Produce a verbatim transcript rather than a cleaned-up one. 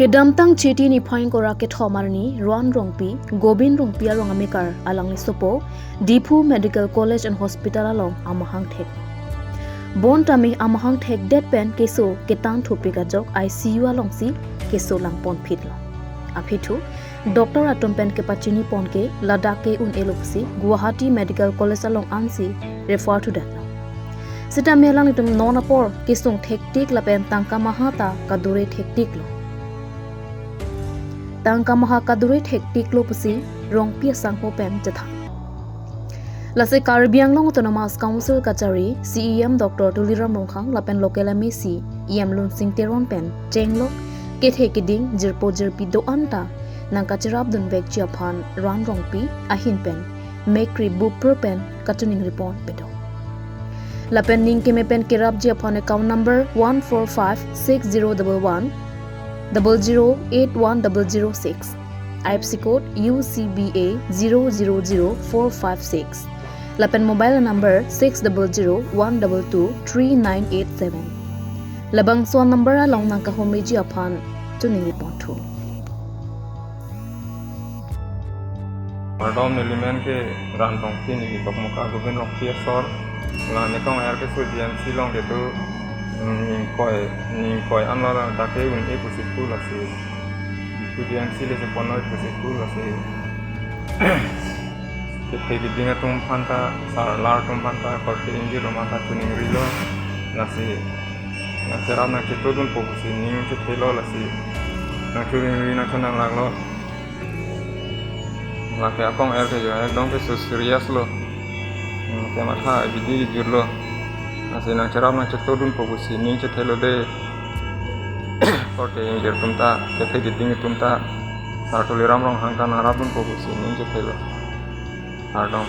Kedamtang Chiti niphai ingkoi ra kethom arni Ran Rongpi, Gobin Rongpi arong amekar alangli sopo Diphu Medical College and Hospital along amahang thek. Bonta me amahang thekdet pen keso ketang thupik ajok I C U alongsi keso langponphitlo. Aphi thu doctor atum pen kepachini pon ke ladak ke un-elo pusi Guwahati Medical College along ansi refer to that lo. Sitame alanglitum non apor kesung thektik lapen tangka maha ta kadure thektiklo. Tangka maha kadure thektiklo pusi Rongpi asangho pen chethan. Lasi Karbi Anglong Autonomous Council kachari C E M Doctor Tuliram Ronghang lapen local M A C E M Lunsing Teron pen chenglok kethe keding jirpo jirpi do-an ta nangkacherapdunvekji aphan Ran Rongpi ahin pen mekri bupru pen kachiningri ponpedo. Lapen ning keme pen kerapji aphan account number one four five six zero double one double zero eight one double zero six, I F S C code U C B A zero zero zero four five six. Lapen mobile number six double zero one double two three nine eight seven. Labangso number along nangkahumiji aphan chiningri ponthu. Kardom, neli men ke Ran Rongpi, neli dokmoka Gobin Rongpi asor. La ne kong er ke su G M C along kedo, mm, ningkoi, ningkoi anlo ladak ke un-e pusi thu lasi. Su G M C le cheponoi pusi thu lasi. Kethe keding atum aphanta, sarlar atum aphanta, korte ingjir atum aphanta chiningrilo. Lasi nangcherap nangchetodunpo pusi ning chethelo lasi. Nangchiningri nangchinanglaklo. Lake akong er ke jo ekdom ke su serious lo. Hmm, kematha bidi jirlo. Lasi nangcherap nangchetodunpo pusi ning chethelo de. Korte ingjir atum ta, kethe keding atum ta, Sar Tuliram Ronghang ta nangrapdunpo pusi ning chethelo. Kardom.